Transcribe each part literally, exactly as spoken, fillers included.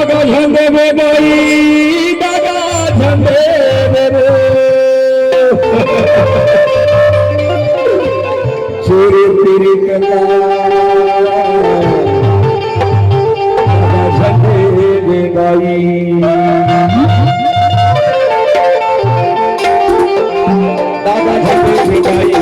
झंडे में बाई, दादा झंडे में रे। चोरी पीरी कला, दादा झंडे में बाई। दादा झंडे में बाई।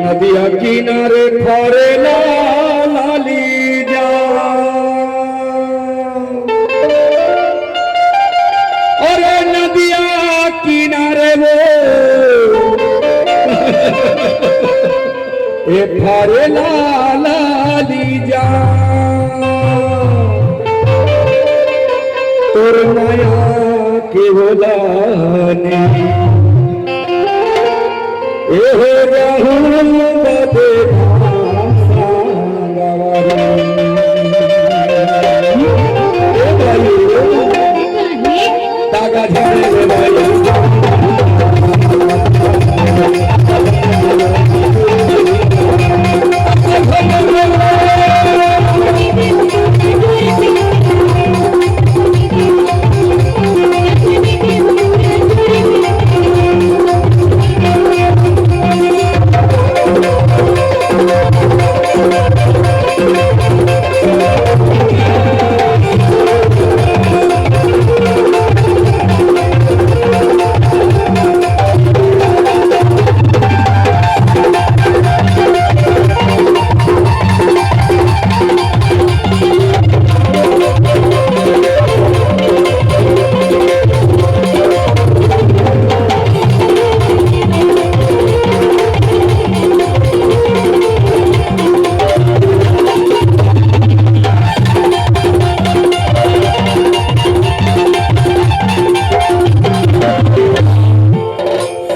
नदिया किनारे फरेला लाली जा। अरे नदिया किनारे वो ए फरेला लाली जा। तोर माया के होला ने। एहो राहुल बदे भाषा गवारी। ए भाई, तागा झगड़े में भाई।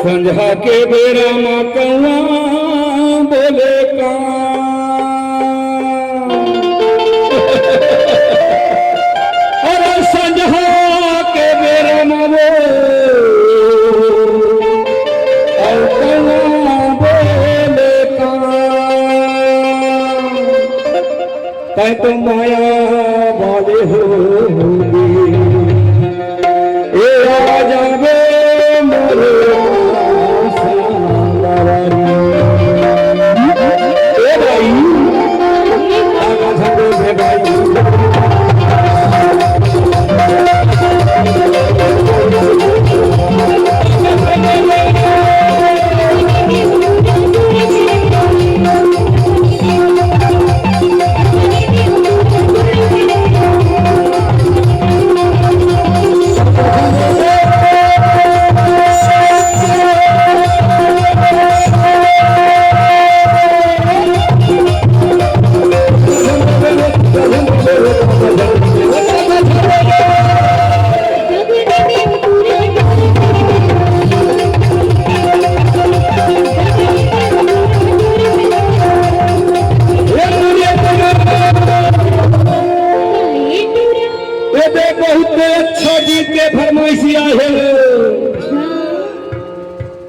संझा के बेरा म कौआ बोले का। अरे संझा के बेरा म वो अउ कौआ बोले का। तैं तो माया वाले होगे। ए आ जाबे मोरे संगवारी।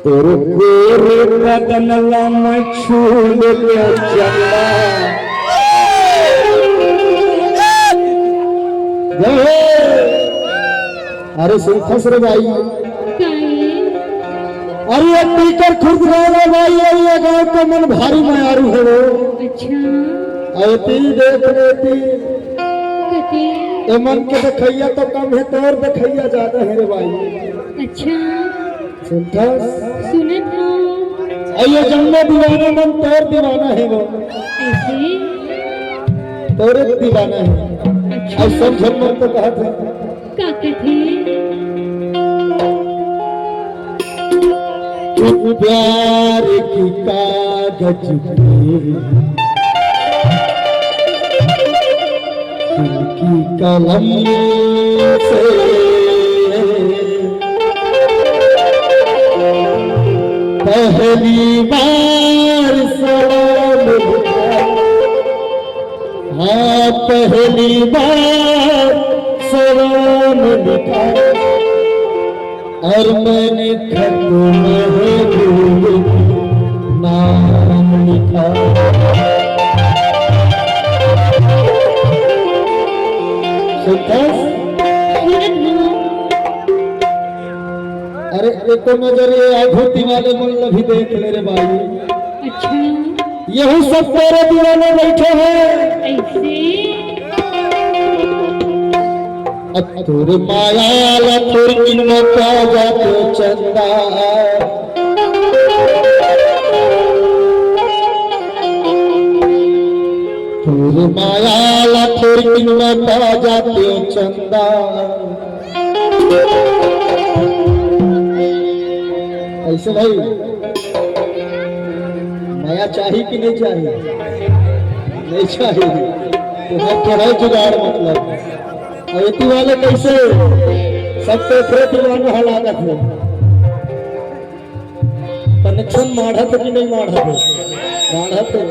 तोर गोरे बदन ला मैं छू लेतेंव चंदा। अरे सुनथस रे बाई। काहे? अरे ये पीकर खुर्द गाँव रे बाई, अरे ये गाँव के मन भारी मयारू हे वो। अच्छा। अरे ती देख रे ती। कते? ए मन के देखैया तो कम हे, तोर देखैया ज्यादा हे रे बाई। अच्छा। सुनथस? सुनत हँव। अउ ये जम्मो दीवाना मन तोर दीवाना हे वो। अइसे? तोरे दीवाना हे। अच्छा। अउ सब झन मन तो कहत हे। का कथे? तू प्यार की कागज पे दिल की कलम से पहली बार सलाम लिखा। हाँ, पहली बार सलाम लिखा और मैंने खत महबूब नाम लिखा। सुनथस? अरे, एको नजर ये आघू तिवाले मन ला भी देख ले रे बाई। अच्छा। यहू सब तोरे दीवाना बैठे हे। अइसे? अब तोर माया ला थोरकिन म पा जातेंव चंदा। तोर माया ला थोरकिन म पा जातेंव चंदा। अइसे भाई, मया चाही कि नहीं चाही? नहीं चाही। तो हम तो है जुगाड़, मतलब। अउ एती वाले कइसे? सब तो फेर दीवाना हा लागत हे। कनेक्शन माढ़त हे कि नहीं माढ़त हे? माढ़त हे।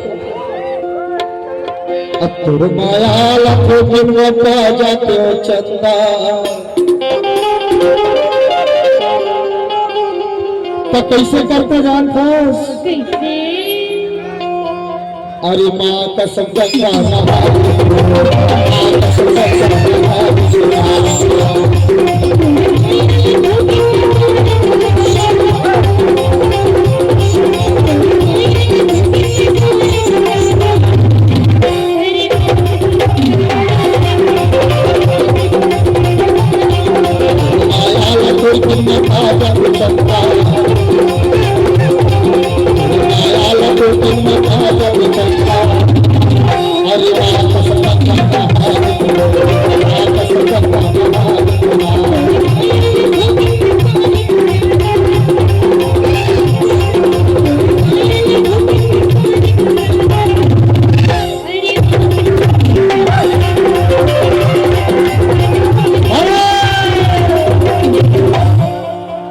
अब तोर माया ला थोरकिन म पा जातेंव चंदा। त कइसे करतेंव जानथस? कइसे? अरे माँ कसम गंगा नहा, माँ कसम गंगा नहा।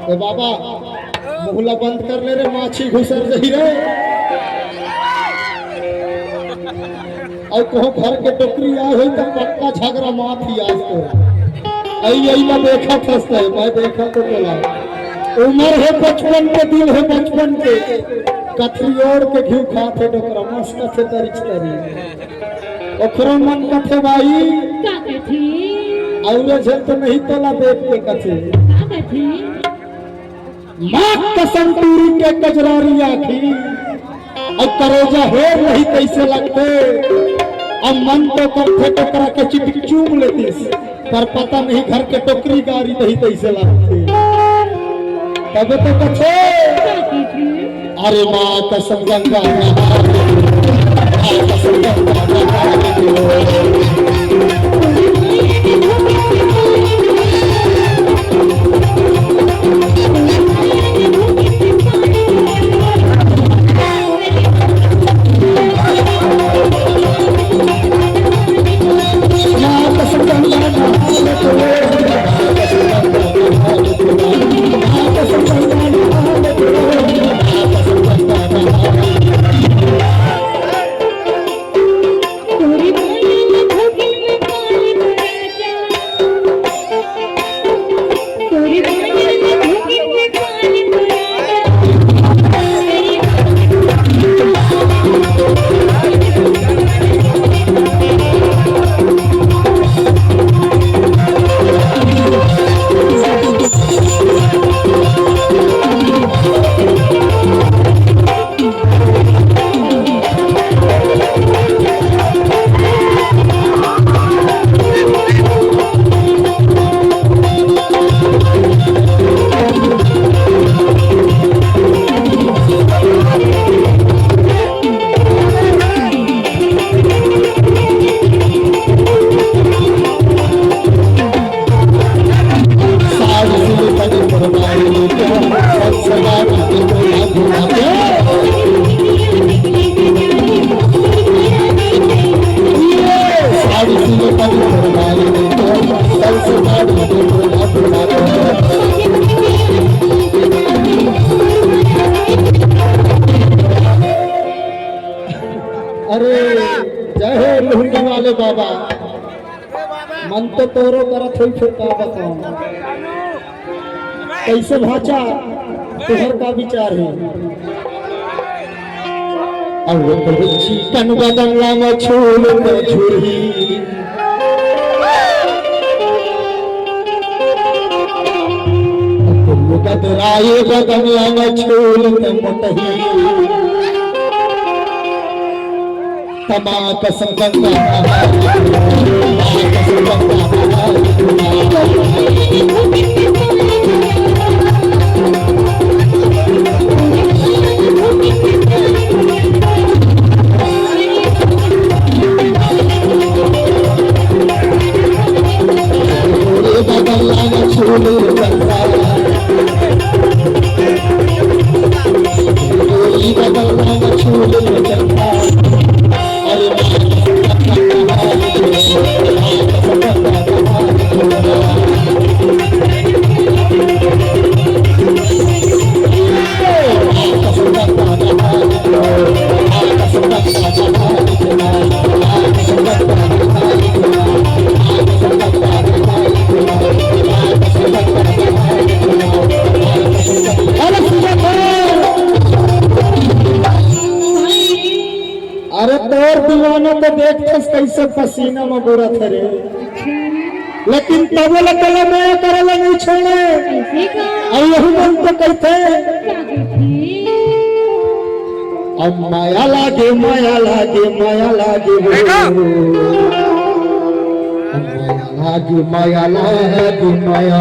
ए बाबा, मुहला बंद कर ले रे, माछी घुसर जही रे। अउ कहूँ घर के डोकरी आए होही त पक्का झगरा मात ही आज तो। अई, अई ला देखत हस तैं, मैं देखत हों तोला। उमर हे बचपन के, दिन हे बचपन के। कथरी ओढ़ के घिउ खात हे डोकरा, मस्त कथे तरिच तरी। ओखरो मन कथे बाई। का कथे? अउ झन तो नहीं तोला देख के कथे। का कथे? माँ कसम टूरी के कजरारी आँखी, अउ करेजा हेर नहीं कइसे लगथे। अब मन तो करथे डोकरा के चिटिक चूम लेतिस, पर पता नहीं घर के डोकरी गारी नहीं कइसे लगथे। तब तो कथे, अरे माँ कसम गंगा नहा, माँ कसम गंगा नहा। थोड़ी फिर का बताऊं। कैसे भाचा, तोहर का विचार है? अब वो तो चिकन बदन ला मछोल में झुरही। अब वो गदराए बदन ला मछोल में मोटही। तमा कसम बंदा। अरे तोर दीवाना तो देखथस कैसे पसीना में बुड़त हे रे, लेकिन तबो ले तोला मया करे ला नहीं छोड़े। अउ यहू मन तो कहथे, अब मया लागे, मया लागे, मया लागे हो। अब मया लागे, मया लागे, मया